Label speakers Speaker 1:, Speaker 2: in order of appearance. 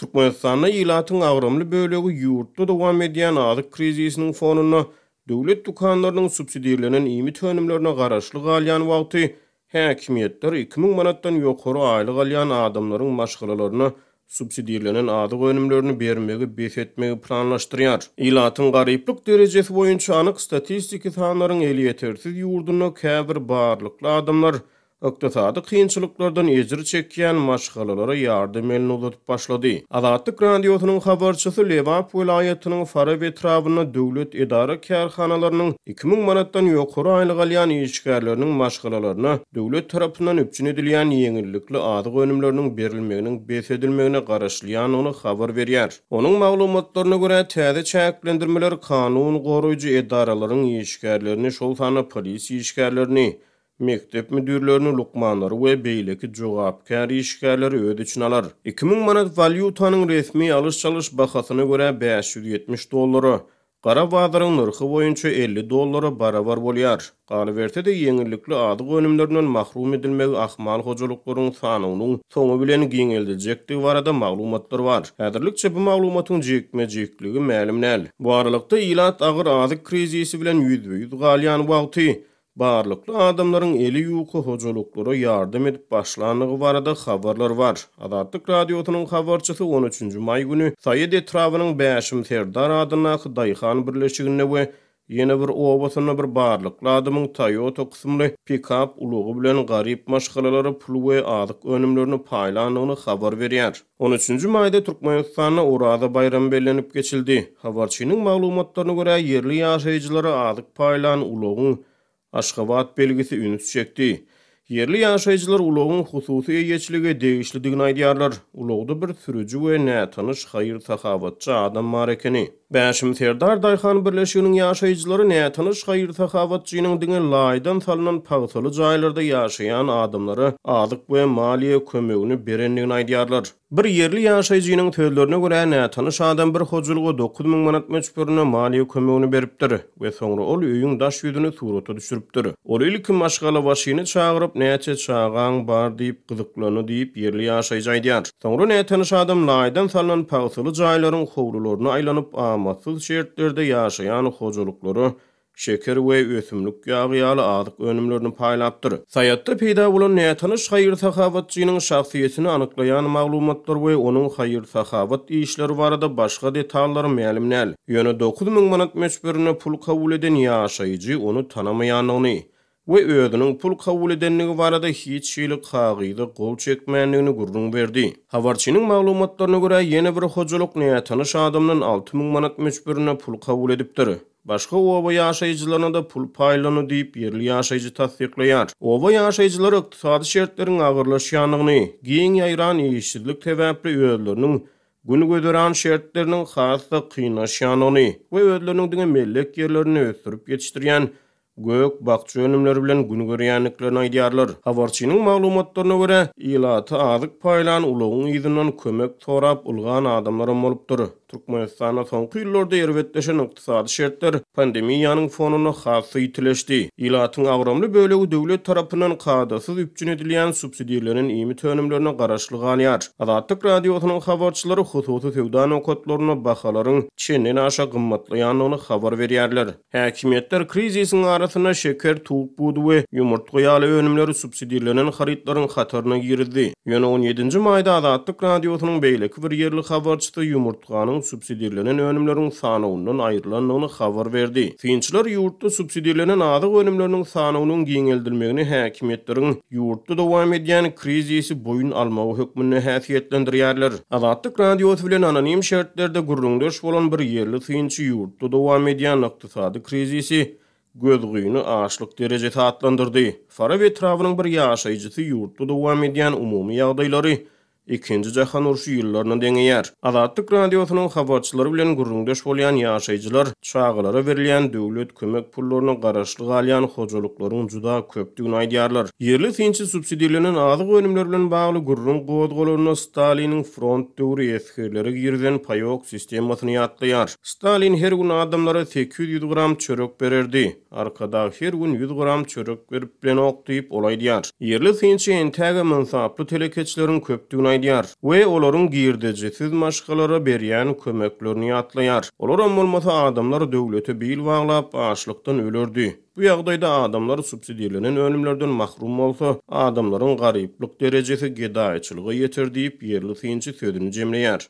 Speaker 1: Türkmenistanda ilatyň agramly bölegi ýurtda dowam edýän azyk krizisiniň fonunda döwlet dükanlarynyň subsidirlenen iýmit önümlerine garaşly galýan wagty, häkimiýetler 2000 manatdan ýokary aýlyk alýan adamlaryň maşgalalaryna subsidirlenen azyk önümlerini bermegi bes etmegi planlaşdyrýar. Ilatyň garyplyk derejesi boýunça anyk statistiki sanlaryň elýetersiz ýurdunda käbir barlykly adamlar ykdysady kynçylyklardan ejir çekýän maşgalalara ýardam elini uzadyp başlady. Azatlyk Radiosynyň habarçysy Lebap welaýatynyň Farap etrabynda döwlet edara-kärhanalarynyň 2000 manatdan ýokary aýlyk alýan işgärleriniň maşgalalaryna döwlet tarapyndan üpjün edilýän ýeňillikli azyk önümleriniň berilmeginiň bes edilmegine garaşylýandygyny habar berýär. Onuň maglumatlaryna görä, täze çäklendirmeler kanun goraýjy edaralaryň işgärlerini, şol sanda polisiýa işgärlerini, mekdep müdirlerini, lukmanlary we beýleki jogapkär işgärleri öz içine alar. 2000 manat walýutanyň resmi alyş-çalyş bahasyna görä 570 dollara, gara bazaryň nyrhy boýunça 50 dollara barabar bolýar. Galyberse-de, ýeňillikli azyk önümlerinden mahrum edilmegi ahmal hojalyklaryň sanawynyň soňy bilen giňeldiljekdigi barada maglumatlar bar. Häzirlikçe bu maglumatyň jikme-jikligi mälim däl. Bu aralykda, ilat agyr azyk krizisi bilen ýüzbe-ýüz galýan wagty, Barlykly adamlaryň eli ýuka hojalyklara ýardam edip başlandygy barada habarlar bar. Azatlyk Radiosynyň habarçysy on üçünji maý güni Saýat etrabynyň Bäşim Serdar adyndaky daýhan birleşiginde we ýene bir obasynda bir barlykly adamyň Toyota kysymly pikap ulagy bilen garyp maşgalalara pul we azyk önümlerini paýlandygyny habar berýär. On üçünji maýda Türkmenistanda Oraza baýramy bellenip geçildi. Habarçynyň maglumatlaryna görä, ýerli ýaşaýjylara azyk paýlan ulagyň Aşgabat belgisi üns çekdi. Ýerli ýaşaýjylar ulagyň hususy eýeçilige degişlidigini aýdýarlar. Ulagda bir sürüji we nätanyş haýyr-sahawatçy adam bar ekeni. Bäşim Serdar daýhan birleşiginiň ýaşaýjylary nätanyş haýyr-sahawatçynyň diňe laýdan salnan pagsaly jaýlarda ýaşaýan adamlara azyk we maliýe kömegini berendigini aýdýarlar. Bir ýerli ýaşaýjynyň sözlerine görä, nätanyş adam bir hojalyga 9000 manat möçberinde maliýe kömegini beripdir we soňra ol öýüň daş ýüzüni surata düşüripdir. Ol ilki maşgalabaşyny çagyryp, näçe çagaň bar diýip gyzyklandy diýip, ýerli ýaşaýjy aýdýar. Soňra nätanyş adam laýdan salnan pagsaly jaýlaryň howlularyna aýlanyp, amatsyz şertlerde ýaşaýan hojalyklara şeker we ösümlik ýagy ýaly azyk önümlerini paýlapdyr. Saýatda peýda bolan nätanyş haýyr-sahawatçynyň şahsyýetini anyklaýan maglumatlar we onuň haýyr-sahawat işleri barada başga detallar mälim däl. Ýöne 9000 manat möçberinde pul kabul eden ýaşaýjy ony tanamaýandygyny, we özüniň pul kabul edendigi barada hiç hili kagyza gol çekmändigini gürrüň berdi. Habarçynyň maglumatlaryna görä, ýene bir hojalyk nätanyş adamdan 6000 manat möçberinde pul kabul edipdir. Başga oba ýaşaýjylaryna-da pul paýlandy diýip, ýerli ýaşaýjy tassyklaýar. Oba ýaşaýjylary ykdysady şertleriň agyrlaşýandygyny, giň ýaýran işsizlik sebäpli özleriniň gün-güzeran şertleriniň has-da kynlaşýandygyny we özleriniň diňe mellek ýerlerinde ösdürip ýetişdirýän gök-bakja önümleri bilen gün görýändiklerini aýdýarlar. Habarçynyň maglumatlaryna görä, ilata azyk paýlan ulagyň yzyndan kömek sorap ylgan adamlaram bolupdyr. Türkmenistanda soňky ýyllarda erbetleşen ykdysady şertler pandemiýanyň fonunda has-da ýitileşdi. Ilatyň agramly bölegi döwlet tarapyndan kadasyz üpjün edilýän subsidirlenen iýmit önümlerine garaşly galýar. Azatlyk Radiosynyň habarçylary hususy söwda nokatlarynda bahalaryň çenden aşa gymmatlaýandygyny habar berýärler. Häkimiýetler krizisiň arasynda şeker, towuk budy we ýumurtga ýaly önümleri subsidirlenen harytlaryň hataryna girizdi. Ýöne on ýedinji maýda Azatlyk Radiosynyň beýleki bir ýerli habarçysy ýumurtganyň subsidirlenen önümleriň sanawyndan aýrylandygyny habar berdi. Synçylar ýurtda subsidirlenen azyk önümleriniň sanawynyň giňeldilmegini häkimiýetleriň ýurtda dowam edýän krizisi boýun almagy hökmünde häsiýetlendirýärler. Azatlyk Radiosy bilen anonim şertlerde gürrüňdeş bolan bir ýerli synçy ýurtda dowam edýän ykdysady krizisi gözgyny açlyk derejesi atlandyrdy. Farap etrabynyň bir ýaşaýjysy ýurtda dowam edýän umumy ýagdaýlary Ikinji jahan urşy ýyllaryna deňeýär. Azatlyk Radiosynyň habarçylary bilen gürrüňdeş bolýan ýaşaýjylar çagalara berilýän döwlet kömek pullaryna garaşly galýan hojalyklaryň juda köpdügini aýdýarlar. Ýerli synçy subsidirlenen azyk önümleri bilen bagly gürrüň gozgalanda Staliniň front döwri esgerlere girizen paýok sistemasyny ýatlaýar. Stalin her gün adamlara 800 gram çörek bererdi. Arkadag her gün ýüz gram çörek berip bilenok diýip, ol aýdýar. Ýerli synçy entägem ynsaply telekeçileriň köpdügini aýdýar. aýdýar we olaryň girdejisiz maşgalara berýän kömeklerini ýatlaýar. Olaram bolmasa adamlar döwlete bil baglap, açlykdan ölerdi. Bu ýagdaýda adamlar subsidirlenen önümlerden mahrum bolsa, adamlaryň garyplyk derejesi gedaýçylyga ýeter diýip, ýerli synçy sözüni jemleýär.